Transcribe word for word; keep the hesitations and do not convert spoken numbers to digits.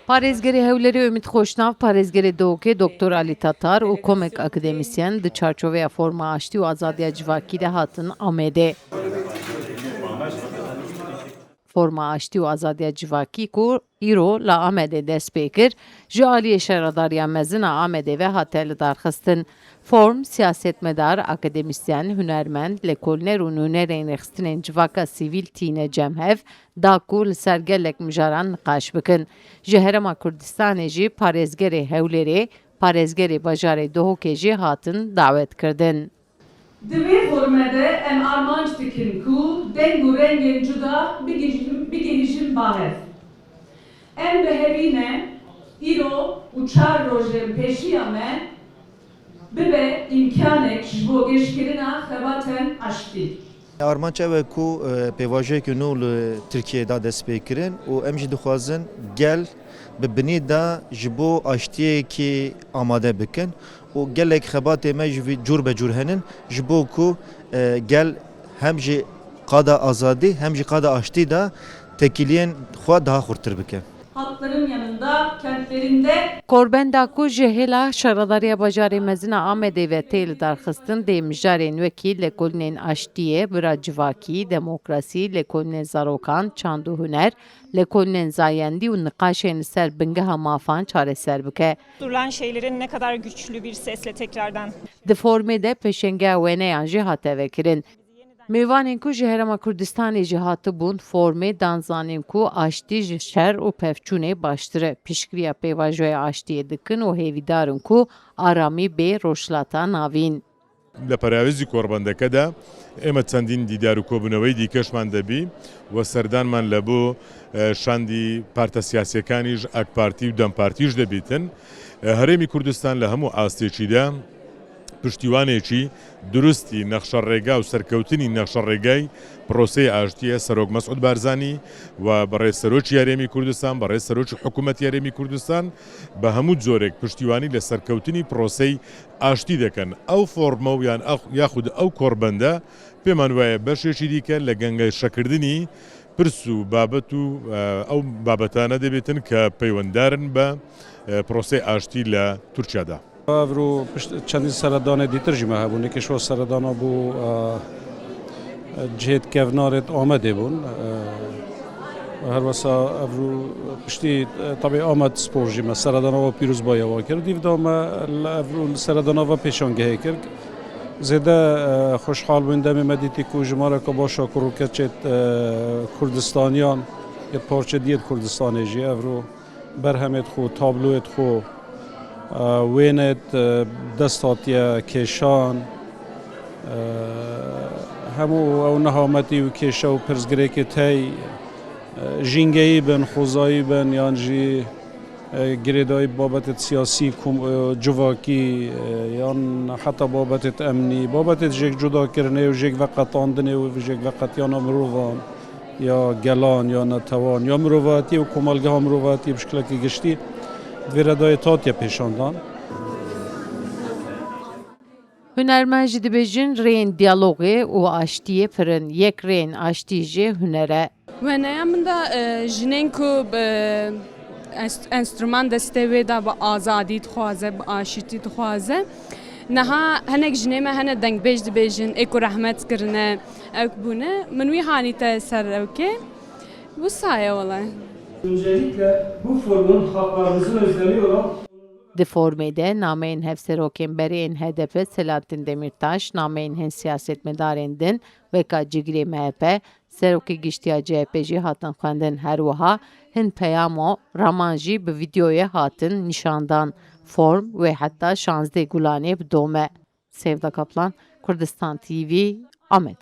Parêzgerê Hewlêrê Umît Xoşnav, parêzgerê Dihokê Doktor Alî Tatar û komek akademîsyen di çarçoveya Forma Aştî û Azadiya Civakî de hatin Amedê. Forma Aştî û Azadiya Civakî ku îro li Amedê dest pê kir, ji aliyê Şaredariya Mezin a Amedê ve hate lidarxistin. Form, siyasetmedar, akademîsyen, hunermend, lêkolîner û nûnerên rêxistinên civaka sivîl tîne cem hev, da ku li ser gelek mijaran niqaş bikin. Ji Herêma Kurdistanê jî parêzgerê Hewlêrê, parêzgerê bajarê Duhokê jî hatin dawetkirdin. Di vê forme de em armanc dikin ku deng û rengên cuda bigihîjin, bigihîjin ba hev. Em bi hevî ne, îro û çar rojên pêşiya me bibe îmkanek ji bo geşkirina xebatên aştî. Armanc ew e ku, e, pêvajoyeke nû li Tirkiyeyê da dest pê kirin û em jî dixwazin gel bi binê de ji bo aştiyekê amade bikin û gelek xebatê me jî vî cûr be cûr henin ji bo ku, e, gel hem ji qada azadî hem jî qada aştî de tekîliyên xwe daha xurttir bike. Halkların yanında, kentlerinde. Korbenda ku ji hêla Şaredariya Bajarê Mezin a Amedê ve tê lidarxistin dê mijarên wekî lêkolînên aştiyê, bira civakî, demokrasî, lêkolînên zarokan, çand û huner, lêkolînên zayendî û niqaşên li ser bingeha mafan çareser bike. Durulan şeylerin ne kadar güçlü bir sesle tekrardan. Di formê de pêşengeya wêneyan jî hate vekirin. Mêvanên ku ji Herêma Kurdistanê jî hatibûn formê dan zanîn ku aştî ji şer û pevçûnê baştir e. Piştgiriya pêvajoya aştiyê dikin û hêvîdar in ku aramî bê Rojhilata Navîn. لە پەراوێزی کۆڕبەندەکەدا ئێمە چەندین دیدار و کۆبوونەوەی دیکەشمان دەبی و سەردانمان لە بۆ، ئە، شاندی پارتە سیاسیەکانیش، ئاک پارتی و دەم پارتیش دەبیتن. ئە، هەرێمی کوردستان لە هەموو ئاستێکیدا پشتیوانێکی دروستی نەخشە ڕێگا و سەرکەوتنی نەخشە ڕێگای پرۆسەی ئاشتیە. سەرۆک مەسعود بارزانی و بەڕێز سەرۆکی هەرێمی کوردستان، بەڕێز سەرۆکی حکوومەتی هەرێمی کوردستان بە هەموو جۆرێک پشتیوانی لە سەرکەوتنی پرۆسەی ئاشتی دەکەن. ئەو فۆرمە و یان ئەخ-، یاخود ئەو کۆڕبەندە پێمان وایە بەشێکی دیکە لە گەنگەشەکردنی پرس و بابەت و، ئە، ئەو بابەتانە دەبێتن کە پەیوەنددارن بە، ئە، پرۆسەی ئاشتی لە تورکیادا. Evro pişt çendîn seredanê dîtir jî me hebûn. Yekê ji wan seredana bû, e, cihêt kevnarêt Amedê bûn. E, her wesa evro piştî, e, tabî Amed Spor jî me seredana wa pîrozbaya wa kir. Dîv da me li evro li seredana va pêşangehê kir. Zêde, e, xweşhal bûn demê me dîtî ku jimareka baş a kurûkeçêt, e, Kurdistaniyan, yê parçe diyêt Kurdistanê jî evro berhemêt xwe, tabloyêt xwe, e, wênêt, e, dest hatiye kêşan, e, hemû ew nehametî û kêşe û pirsgirêkêt hey, e, jîngeyî bin, xwezayî bin, yan jî, e, girêdayî babetêt siyasî, kom-, e, civakî, e, yan heta babetêt emnî, babetêt jêk cudakirinê û jêk veqetandinê û jêk veqetiyana mirovan. Ya gelan, ya netewan, ya mirovatiyê û komelgeha mirovatiyê bi şikilekî giştî di vê re dayê hatiye pêşandan. Hunermend jî dibêjin rêyên diyalogê û aştiyê pir in. Yek rêyên aştî jî huner e. Weneya min de, e, jinên ku bi enst-, enstrûman destê wê de bi azadî dixwaze, bi aşîtî dixwaze. Niha hinek jinê me hene dengbêj dibêjin, ê ku rehmet kirine, ew bûne. Min wî hanîte ser rewkê. Wisa ye wele. Öncelikle bu formun haklarınızın özdeniyor. Di formê de nameyên hevserokên berê yên H D P Selahattin Demirtaş, nameyên hin siyasetmedarên din weka cigirê M H P, Serokê Giştî ya C H P jî hatin xwendin. Her wiha hin peyam û raman jî bi vîdeoyê hatin nîşandan. Form wê heta şazdeh Gulanê bidome. Sevda Kaplan, Kurdistan T V, Amed.